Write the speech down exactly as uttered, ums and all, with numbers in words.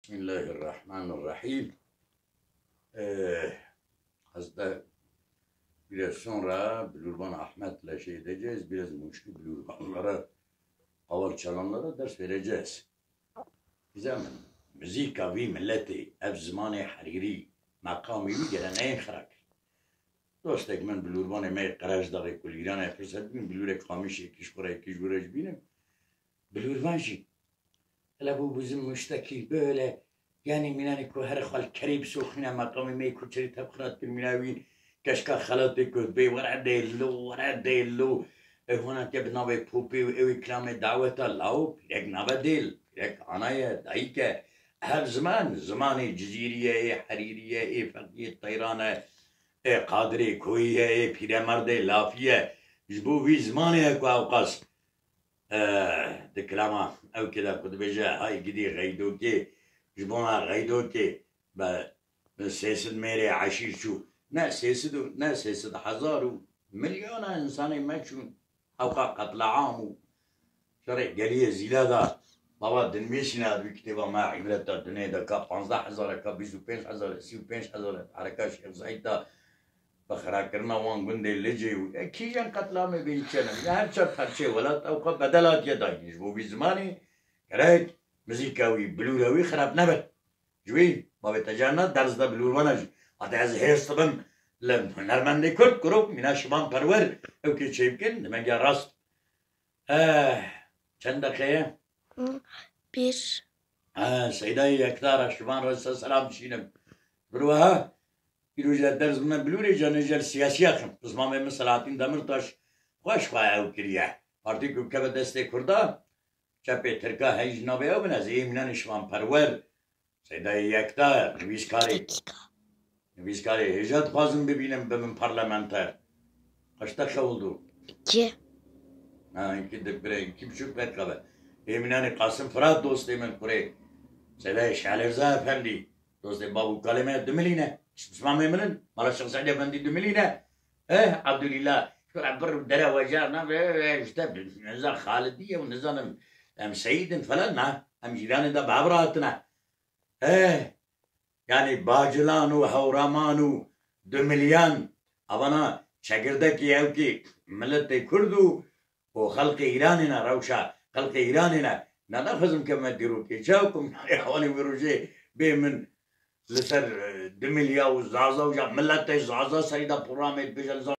Bismillahirrahmanirrahim. Ee, hasta biraz sonra Bilurban Ahmet'le şey edeceğiz. Biraz muştu Bilurbanlara, kaval çalanlara ders vereceğiz. Bize min, muzîka vî miletê, ev zimanê herîrî, meqamê wî gere neyên xira kir. Dostek min Bilurbanê me Qerejdaxê ku li Îranê firset bîn, Bilûrek Qamişê kî ji xwe re kî ji were ji bînim. Bilurban jî hele bu bizim muştekî böyle, yani mînanê ku her xal kerê bisoxîne meqamê me ku çirî tepxirat kir mîna wî keşka xelatê ku bê were dêlo, were dêlo. E, hona te bi navê popê û ew ê kilamê daweta law, pîrek nabe dêl, pîrek ana ye, dayik e. Ev ziman, zimanê Cizîrî ye, ê Herîrî ye, ê Feqiyê Teyran e, ê Qadirê Koyî ye, ê Pîremerdê Lafî ye. Ji bo vî zimanê ye ku ewqas, e, di kilama ew kê de ku dibêje, hay gidî Xeydokê, ji bona Xeydokê be, be sê sed mêrê eşîr çû. Ne sê sed û, ne sê sed hezar û milyona insanê me çûn. Ewqa qetleam û şerê geliyê Zîla da. Baba dinivîsîne di kitêba me îbreta dinê de ka panzdeh hezar e, ka bîst û pênc hezar e, sî û pênc hezar e, hereka Şêx Zeyd da bi xirakirina wan gundê Licê û, e, kîjan qetleamê bîn çene. Ya her çar perçê welat ewqa bedel hatiye dayîn. Ji bo vî zimanê gerek muzîka wî, bilûra wî xirab nebe. Ji wî bavê te carna ders de Bilurban e jî. Hate ez hêrs dibim li hunermendê Kurd, kurok, mîna Şivan Perwer, ew kê çêbikin, demeke rast. Eh, çend deqe ye? Hı, bir. Eh, Seydayê Yekdar e, Şivan re se selam dişînim. Birweha, îro jî ders bime Bilûrê, canê jî siyasiya kim. Pismamê min Selahattin Demirtaş xweş xwe ew kiriye. Partî ku keve destê Kurda, çepê Tirka hey ji navê ew bin, ez ê mînanê Şivan Perwer, Seydayê Yekdar, nivîskarê, Dakika. Nivîskarê hêja dixwazim bibînim, bibim parlamenter. Kaç dakika oldu? İki. Ha, iki dak-, bire, iki buçuk dakika be. Ê mînanê Qasim Firat dostê min kurê. Seydayê Şalêrza Efendî. Dostê bab û kalê me du milî ne. Pismamê min in. Mala Şêx Seîd Efendî du milî ne. Eh, Abdulîla. Şura bir dere wecar ne. Ve, ve, işte, niza Xalidî ye û nizanim. Em Seyîd in falan ne. Em cîranê de bi hev re hatine. Eh, yani Bacilan û Hewraman û du milîyan. Avana çekirdekî ew kî miletê Kurd û û xelqê Îranê ne, rewşa xelqê Îranê ne. Ne, nexwazim kevime dîrokê. Çaw ku min hewanê wê rojê bê min li ser, e, du milya û Zaza û ya miletê Zaza serî de programê dibêje li